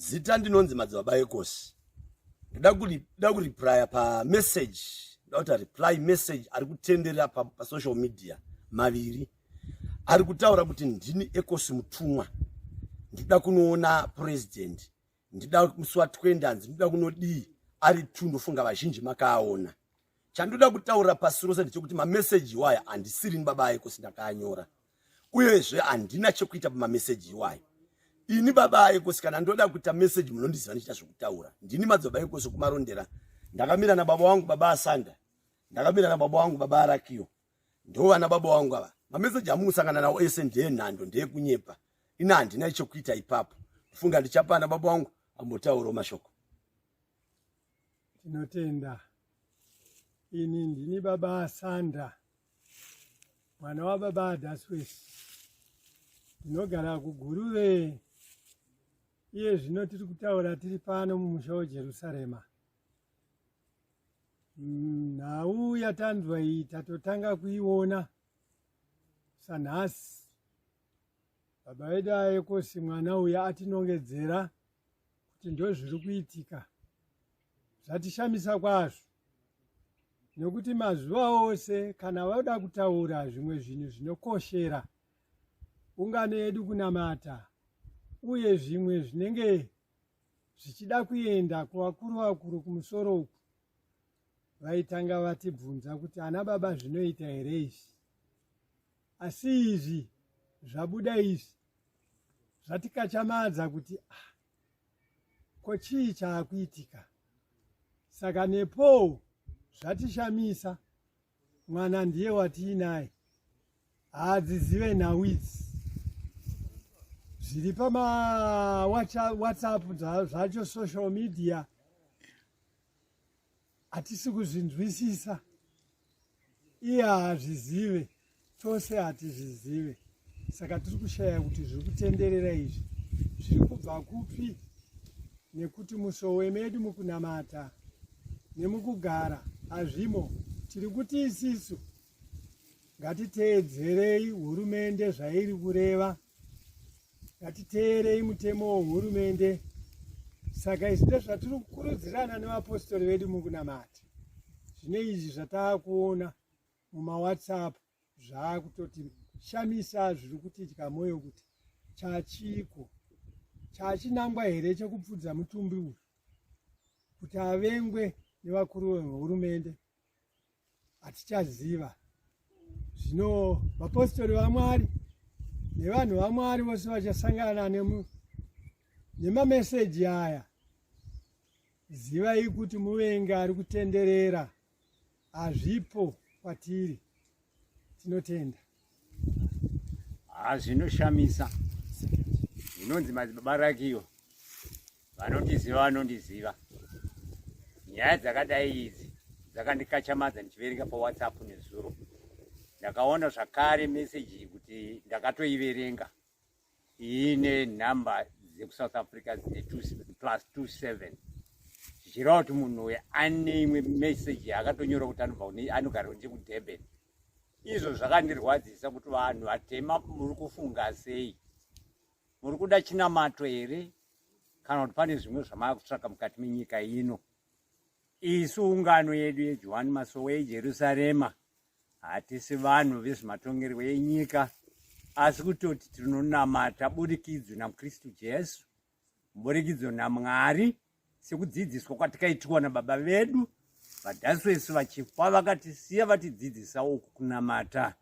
Zita ndinonzi Madzibaba Ekosi. Ndoda kureplya pamessage, ndoda kuti reply message ari kutenderera pasocial media maviri ari kutaura kuti ndini Ekosi mutumwa, ndinoda kunoona president, ndida musi wa 20 hanzi ndinoda kunodii ari tu, ndofunga vazhinji makaaona. Chandoda kutaura pasi rose ndechekuti mameseji iwayo handisiri baba Aikosi ndakaanyora, uyezve handina chekuita pamameseji iwayo. Ini baba Aikosi kana ndoda kuita meseji munondiziva ndichiita zvekutaura. Ndini madzibaba Aikosi kumarondera, ndakamira nababa wangu baba Asanda, ndakamira nababa wangu baba Arakiyo, ndovana baba wangu ava. Mameseji amunosangana nawo ese ndeenhando, ndeekunyepa. Ini handina chekuita ipapo. Funga ndichapana baba wangu ambotaurawo mashoko. Tinotenda. Ini ndini baba Asanda, mwana wababa Adaswes. Ndinogara kuGuruve. Iye zvino tiri kutaura tiri pano mumusha weJerusarema. Nhau yatanzwa iyi tatotanga kuiona sanhasi. Baba vedu Aekosi mwana uya atinongedzera kuti ndozviri kuitika. Zvatishamisa kwazvo nekuti mazuva ose kana vauda kutaura zvimwe zvinhu zvinokoshera ungano yedu kunamata uye zvimwe zvinenge zvichida kuenda kuvakuru vakuru kumusoro uku, vaitanga vatibvunza kuti ana baba zvinoita here izvi. Asi izvi zvabuda izvi zvatikachamadza kuti ah, ko chii chaakuitika? Saka nepo zvatishamisa, mwana ndiye watiinaye, haadzizive nhau idzi zviri pamawhatsapp zvacho, social media hatisi kuzvinzwisisa, iye haazvizive, tose hatizvizive. Saka tiri kushaya kuti zviri kutenderera izvi zviri kubva kupi, nekuti musowe medu mukunamata nemukugara hazvimo. Tiri kuti isisu ngatiteedzerei hurumende zvairi kureva, ngatiteerei mutemo wehurumende. Saka izvi ndezvatiri kukurudzirana nevapostori vedu mukunamata. Zvino izvi zvataakuona mumawhatsapp zvaakutoti shamisa, zviri kutidya mwoyo kuti chachiko chachinangwa here chekupfudza mutumbi uyu kuti avengwe nevakuru vehurumende, hatichaziva. Zvino vapostori vaMwari nevanhu vaMwari vose vachasangana nemameseji aya, zivai kuti muvengi ari kutenderera, hazvipo kwatiri. Tinotenda. Zvinoshamisa. Zvinonzi madzibaba Rakiyo, vanondiziva vanondiziva. Nyaya dzakadai idzi dzakandikachamadza ndichiverenga paWhatsApp nezuro. Ndakaona zvakare meseji kuti ndakatoiverenga iine nhamba dzekuSouth Africa dzine plus 27, zvichireva kuti munhu uyu ane imwe meseji yaakatonyora kuti anobva anogara kunze kuDurban. Izvo zvakandirwadzisa kuti vanhu vatema muri kufunga sei? Muri kuda chinamato here kana kuti pane zvimwe zvamava kutsvaka mukati menyika ino? Isu ungano yedu yeJohani Masowe yeJerusarema hatisi vanhu vezvematongerwo enyika, asi kutoti tinonamata burikidzo naKristu Jesu, burikidzo naMwari, sekudzidziswa kwatikaitwa nababa vedu vaDhaswesu vachifa vakatisiya vatidzidzisa uku kunamata,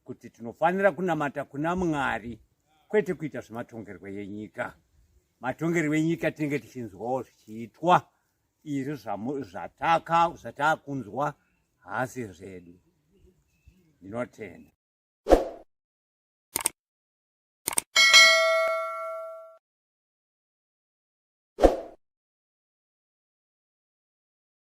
kuti tinofanira kunamata kuna Mwari kwete kuita zvematongerwo enyika. Matongerwo enyika tinenge tichinzwawo zvichiitwa izvi zvataakunzwa hasi zvedu. Ndinotenda.